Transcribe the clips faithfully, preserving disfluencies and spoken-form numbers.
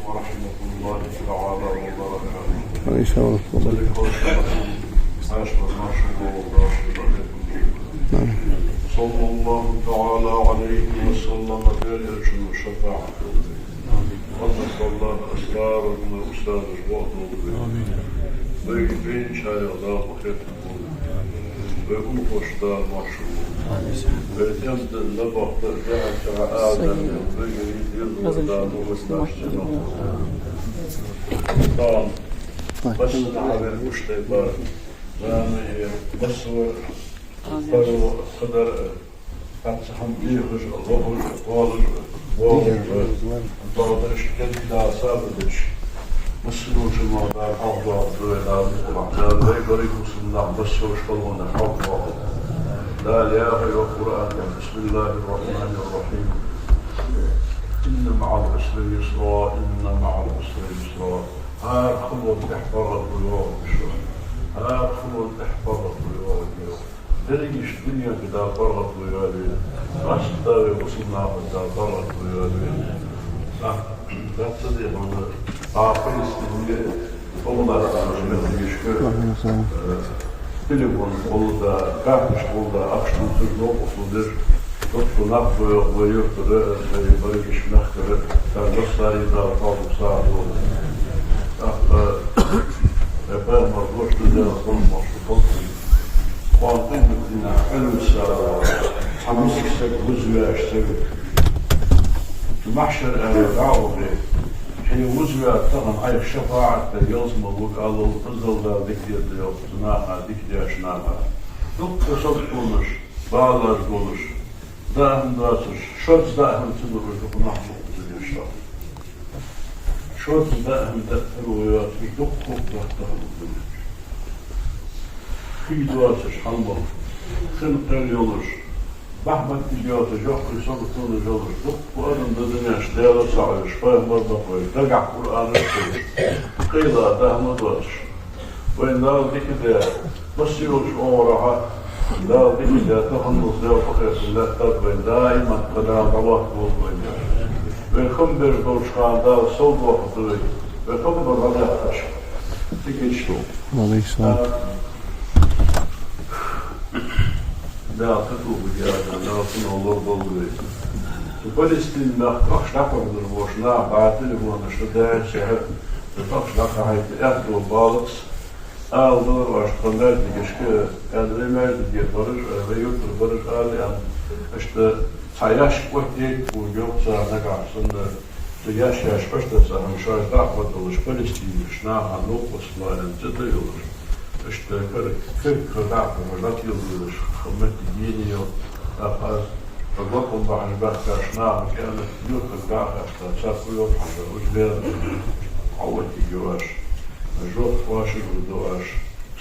ورحمة الله تعالى وبركاته. وعليكم السلام. صلى الله تعالى عليه وسلم. Дала шоана шафаӀат лолда. Амин. Аллахӏ Дала асрараш ва долда. Амин. Вай венча Дала хетта Вай унахошта Дала маршо волва. Вай тӀем да, набахта, дехьа-сехьа адам, вай гӀири деза Дала, вай лаштина. Дала, басса хьавер гуш тайпара. Дала, басса вар, паро, хадар, хьаца хьам дехаш, лохаш, кхоалаш, вогаш, богаш, кегий Дала сабар деш. Массайолча ма Дала хьалха доагӀа, Дала мукъалахь, Дала вай берригаш бусалба нах массайолча халонах хьалха доагӀа. Дала яхар йоах Къуръан тӀа: بسم الله الرحمن الرحيم. إن مع العسر يسرا، إن مع العسر يسرا. ХӀара халон тӀехьа паргӀато йоагӀаргда шоана. ХӀара халон тӀехьа паргӀато йоагӀаргда. Деррига иштта дунен тӀа Дала паргӀато йоалаве. АстагӀа бусалба нахага Дала паргӀато йоалаве. Ах, дац ца дехар, а, Палестине, Палестине, э, телефон гӀолла да, карташ гӀолла да, ахча дувцаш, новкъостал деш, дукха нах ба вай юртара, вай берригаш мехкара, цар массане Дала кхалсаг сагӀа долда. ТӀаккха, э, пайхамара дош да, Дала салам-моаршал хилда цунна. Кхоана къематдийнахьа Ӏилма сара цхьа миска саг, вузаваьча саг, цу махьшар араваьнна дӀа а вахе, хье вузаваьв тахан, Ӏайха шафаӀат дар ялсмала вуг алал, из Дала дика дергда йоах цу наха, дика деш наха. Дукха саготонаш, балаш долаш, даа хӀама доацаш, шозза даа хӀама ца луш дукха нах ба укх дунен чу. Шозза даа хӀама даа тара вай йоацаш, дукха хургдац тахан укх дунен чу. Кхы доацаш хьалмала, хин кхел йолаш, бахьметтиг йоацаш, йоккхий саготонаш йолаш, дукха адам да дунен чу, Даьла цхьаь веш, пайхамар бакъвеш, дагахьа Къуръанаш а хулаш, кхыйола даа хӀама доацаш. Вайна Дала дика даь, массайолча оагӀорахьа Дала дика даь, таханлус Даьла къахетам лаьттад вайна, даиман тха Дала дӀалоаттаболба вайна. Вай хам беш долча хана Дала совдоаккхаргда вай, вай хам бар дӀадаккхаш. Дикача. Валейкум салам. Дала кхы тоба дергда, Дала цунах лорадолда вай. Цу Палестине мехка ахча дӀакхоачаш болаш нах ба, телефонаш тӀа даьча сехьа, цу ахча дӀакхахьайта аьттув балакс, ала далар оаш тха маьждигашка, аьнна, вай маьждиге бараш, вай юртара бараш ала, аьнна, иштта цхьа яьшк оттаяйта хургйоах цар нагахьа санна. Цу яьшка яьшка хьаштаца хӀама шоаш дӀахо долаш, палестинерча наха новкъостал ларен цӀи тӀа йолаш. Иштта кар-, кар-, кара дӀахо хӀама дӀатӀайоалаш, хӀама моттиг йийна йоах. ТӀаккха аз тха бокъонца бахьаш баьхкача наха кӀаьнк юртага дӀа а хаьста, цар фу йоах хьажа, уж бер Ӏооттаргья оаш. Жоп оаш а лургда оаш.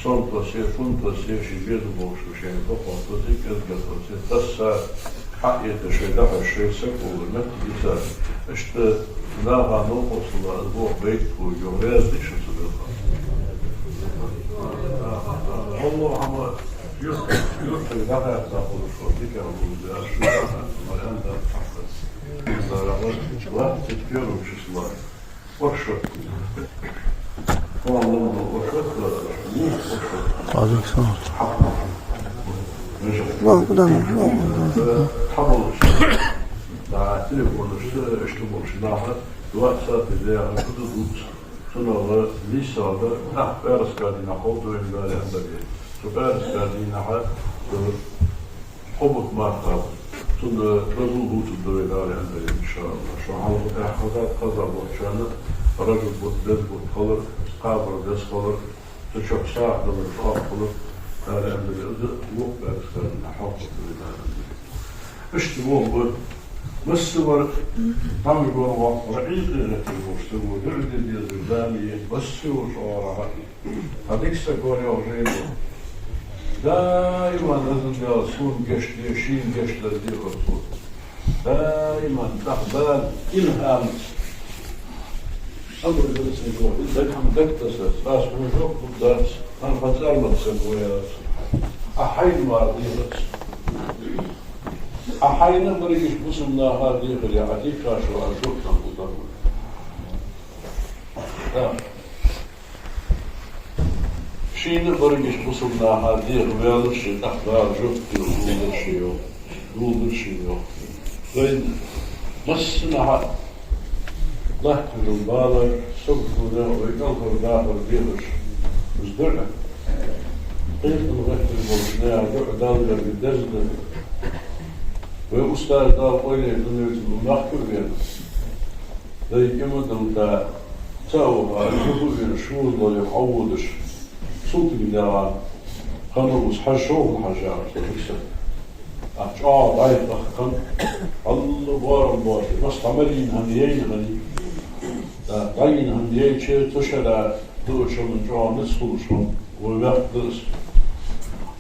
Соматосе, фунтосе, шоай безам болаш шоай доход тосе, кӀезигагӀа тосе, тасса, хьаэца шоай дӀахьош, шоай сакъола моттиг йицар. Иштта наха новкъостал ларар бохабайта хургйоах, раьза дий шо цу белха? Аллахӏ хӀама юрт-, юртага дӀахаьтта хулаш хьо дикагӀа лувза, шо дӀахаьтта, ма аьнна дар хьахьа. Дар хьахьа, латта цу первом числа. Оршот. Кхоана ловш дола оршот, вув оршот. Валейкум салам. Хьаболча. Да, телефонаш, иштта болча наха, WhatsApp яха куду дувц. Цунах нийсагӀа да, нах пӀаьраска дийнахьа ховргда вайна Дала аьнна дале. Цу пӀаьраска дийнахьа, цу Кхо бутт марха, цунна дозал дувцаргда вай Дала аьнна дале, иншааллахӀ. Шо хьалха тӀехьа хаза, хаза бутт шоана, Ражаб бутт, деза бутт хилар, кхабар деза хилар, цу чухь сагӀа далар чӀоагӀа хилар, Дала аьнна дале, из вокх пӀаьраска дийнахьа хьалхаргда вай Дала аьнна дале. Иштта вогӀа бар, массавар тамаш вар воккха, ракъикъе гӀерташ волаш саг ва, дуӀа де дезаш зама я, массайолча оагӀорахьа. Хьа дика саг вар йоах жайно. Даиман, Везан Даьла, сона гешт де, шийна гешт дар дехар цо. Даиман, тӀаккха Дала илхӀамца амр дар цунга, из даг хӀама дагатасар, аз хьона жоп лургдац, хӀана, хьо цӀарман саг ва яц. Ӏа хьайна мара дехац. Ӏа хьайна а, берригаш бусалба наха а дехаре, Ӏа дийхача, аз жоп тӀа лургдар хьона. Да. Шийна а баргаш бусалба наха дегӀа ваьлар ший, тӀаккха Дала жоп делар, доладар ший йоах, доладар ший йоах. Вайна массанахьа латташ дола бала, сагот дола, вай кӀалхара дахар дехаш, из дуӀа. Кхетам гӀетташ болча наьха дуӀа Далла гарга деза да. Вай устаз, Дала къайле дунен чу махка вена. Дай иман далта ца а ваха, юха а вена, шозлагӀа хьаводаш, султига дегӀа хиннав из Хьажа, ШолхӀа Хьажа яхаш, со фиксат. А чӀоагӀа дӀайха хиннав, Алла борам боацаш, массадола марийна хинна яйна хиннай. Да, дӀайийна хинна яйча, цу шера дуача хӀаман чӀоагӀа низ хулаш хиннав. Вай вехк да из.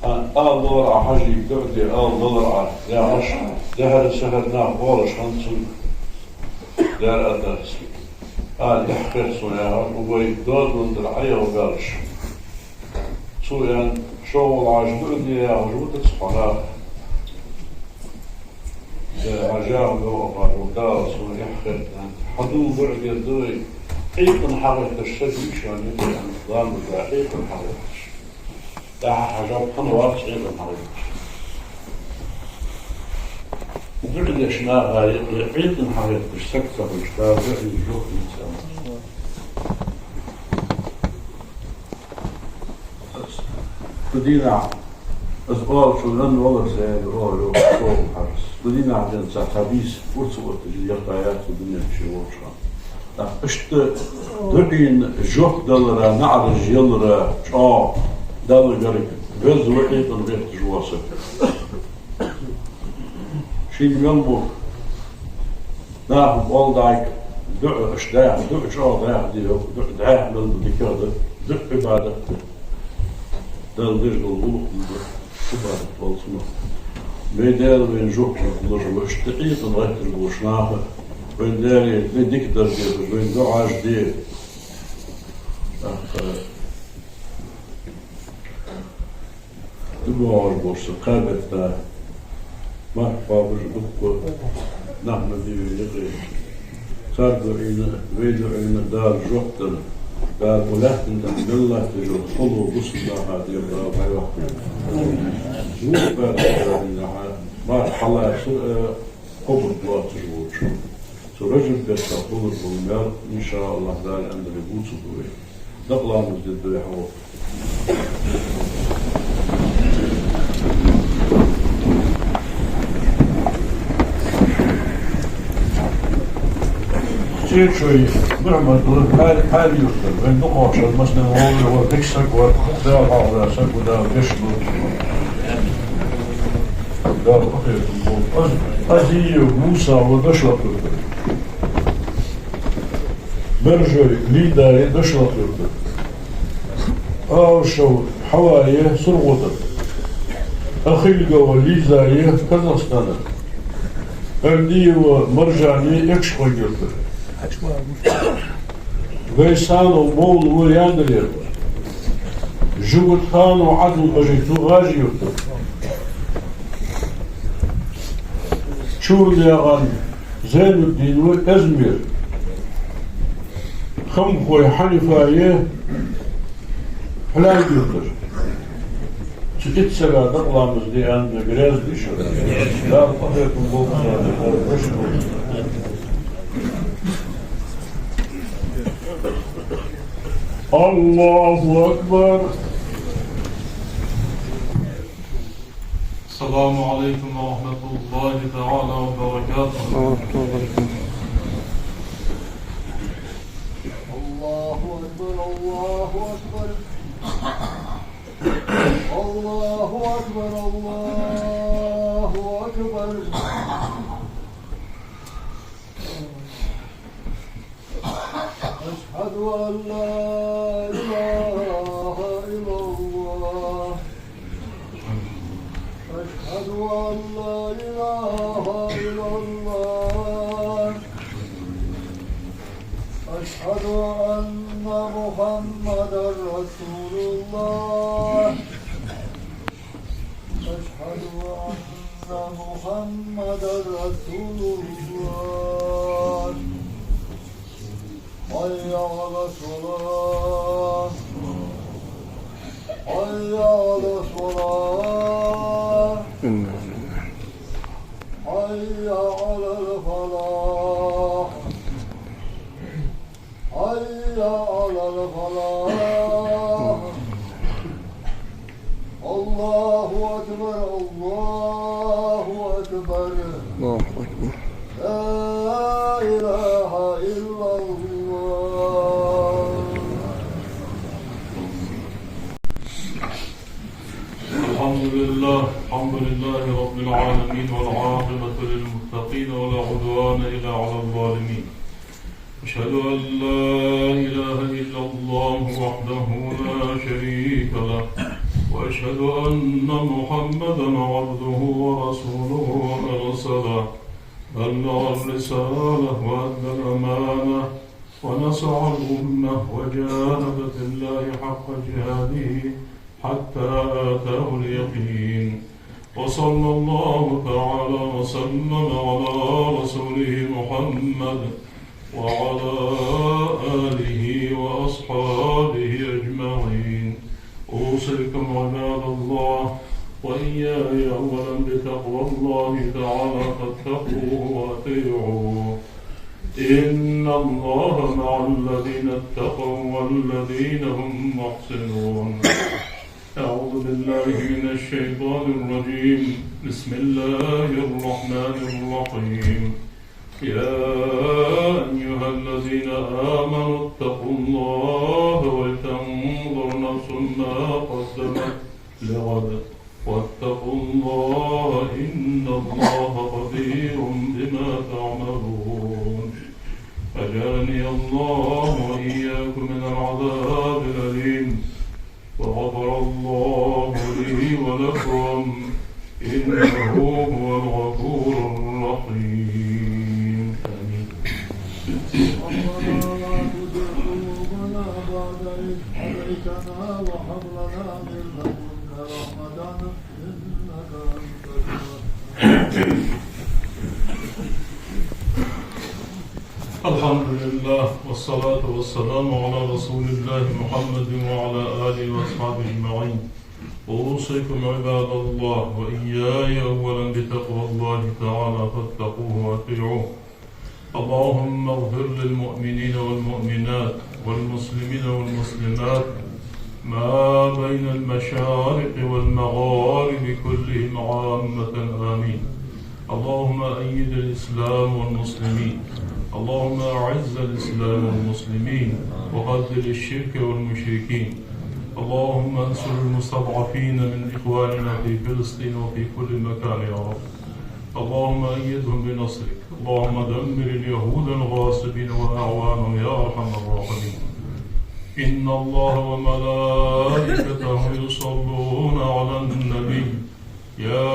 А, ала далар Ӏа Хьажийга дуӀа де, ала далар Ӏа, яхаш, дехьара-сехьара нах оалаш хиннад цунга. Дера а дац. Ала, эхь хет сона, яхаш, вай доазон тӀара Ӏояхабаьлча, цо аьннад: ШолхӀа Хьажа, дуӀа де, яхаш, витац хьо наха. Е, Хьажа, йоах, апару, Дала сона эхь хет, аьннад. Хьадола дуӀа дергда вай. Къекъан хьагӀетташ саг вий шоана, аьннад, ламаз даь къекъан хьагӀетташ. ДӀахо Хьажа хиннавац къекъан хьагӀетташ. ДуӀа деш наха юкъе къекъан хьагӀетташ саг ца хулаш, Дала дуӀанна жоп луц, аьннад. Цу дийнахьа из оалачо нанна валар, сайга оалар, йоах, ШолхӀа Хьажас. Цу дийнахьа денз цхьа бийса урс а оттаде яхаяц цу дунен чу ше волча хана. ТӀаккха иштта дуӀайна жоп далара, наӀараш ялара чӀоагӀа Далла гарга веза ва къекъан гӀетташ вола саг. Шийна мел бу наха къоал дӀайга дуӀа, аша даха дуӀа, чӀоагӀа даха де, дуӀа даха мел бу дикагӀа да, дуӀа Ӏибадат да. Далла деш дола гӀулакх да, Ӏибадат волча хана. Вай Даьла вайна жоп луш ва, иштта къекъан гӀетташ болча наха вайна Даьла вай дикадар дехаш, вайна дуӀаш де. ТӀаккха ДугӀаш болаш са кхаьбетта, марха кхоабаш дуккха нах ма бий вай юкъе. Цар дуӀайна, вай дуӀайна Дала жоп дала, Дала укх лаьттан тӀа мел латташ йола хало бусалба наха дера Дала дӀайохийла. Вокх баьрча динахьа марха хьаллаьцар а, кхобург лоацаш волча. Цу Ражаб бетта хулар бола маьл, иншааллахӀ, Дала аьннадале, бувцаргба вай. Дакъа ламаз дергда вай хьалха. Цечой Мухьмад ва, Пхьа-, Пхьаьла-Юртара, вайна дукхагӀчар массанена вовзар ва, дика саг ва, Дала хьалха саг ва, Дала гешт долда. Дала къахетам болба. Аз-, Азиев Муса ва, Дашлакъ-Юртара. Мержой Лида я, Дашлакъ-Юртара. Алшов Хьава я, Сургутара. Ахильгова Лиза я, Казахстана. Эрдиева Маржан я, Экажкъонгий-Юртара. Гайсанов Мовла ва, Яндаре. Жугутханов Ӏадл-Хьажа ва, ГӀажий-Юртара. Чурнаькъан Зайнуддин ва, Измир. Хамхой Хьанифа я, Хьалаьнга-Юртара. Цу итт сага дакъа ламаз де аьнна грезди шура. Дала къахетам болба царна, Дала гешт долда. الله أكبر. السلام عليكم ورحمة الله تعالى وبركاته. الله أكبر، الله أكبر. الله أكبر، الله أكبر. أشهد أن لا إله إلا الله. أشهد أن لا إله إلا الله. أشهد أن محمدا رسول الله. أشهد أن محمدا رسول الله. حي على الصلاة. حي على الصلاة. حي على الفلاح. حي على الفلاح. الله أكبر، الله أكبر. الله أكبر. لا إله إلا الله. الحمد لله، الحمد لله رب العالمين، والعاقبة للمتقين، ولا عدوان إلا على الظالمين. أشهد أن لا إله إلا الله وحده لا شريك له، وأشهد أن محمدا عبده ورسوله أرسله، بلغ الرسالة وأدى الأمانة، ونصح الأمة، وجاهد في الله حق جهاده حتى أتاه اليقين. وصلى الله تعالى وسلم على رسوله محمد وعلى آله وأصحابه أجمعين. أوصيكم عباد الله وإياي أولا بتقوى الله تعالى، فاتقوه وأطيعوه. إن الله مع الذين اتقوا والذين هم محسنون. أعوذ بالله من الشيطان الرجيم. بسم الله الرحمن الرحيم. يا أيها الذين آمنوا اتقوا الله ولتنظر نفس ما قدمت لغد، واتقوا الله إن الله خبير بما تعملون. أجارني الله وإياكم من العذاب الأليم. وغفر الله لي ولكم، إنه هو الغفور الرحيم. آمين. ربنا لا تزغ قلوبنا بعد إذ هديتنا وهب لنا من لدنك رحمة إنك أنت الوهاب. الحمد لله، والصلاة والسلام على رسول الله محمد وعلى آله وأصحابه أجمعين. أوصيكم عباد الله وإياي أولا بتقوى الله تعالى، فاتقوه وأطيعوه. اللهم اغفر للمؤمنين والمؤمنات والمسلمين والمسلمات ما بين المشارق والمغارب كلهم عامة، آمين. اللهم أيد الإسلام والمسلمين. اللهم أعز الإسلام والمسلمين وأذل الشرك والمشركين. اللهم انصر المستضعفين من إخواننا في فلسطين وفي كل مكان يا رب. اللهم أيدهم بنصرك. اللهم دمر اليهود الغاصبين وأعوانهم يا أرحم الراحمين. إن الله وملائكته يصلون على النبي. يا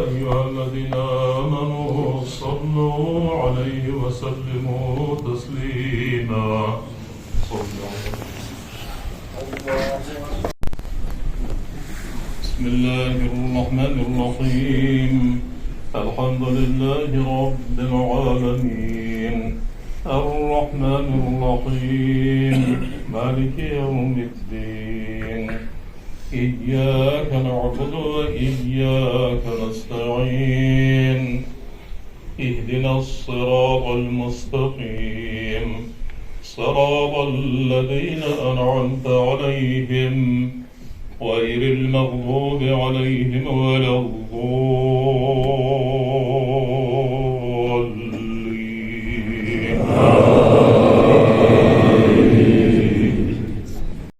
أيها الذين آمنوا صلوا عليه وسلموا تسليما. صلى الله عليه وسلم. بسم الله الرحمن الرحيم. الحمد لله رب العالمين. الرحمن الرحيم. مالك يوم الدين. إياك نعبد وإياك نستعين. اهدنا الصراط المستقيم. صراط الذين أنعمت عليهم غير المغضوب عليهم ولا الضالين.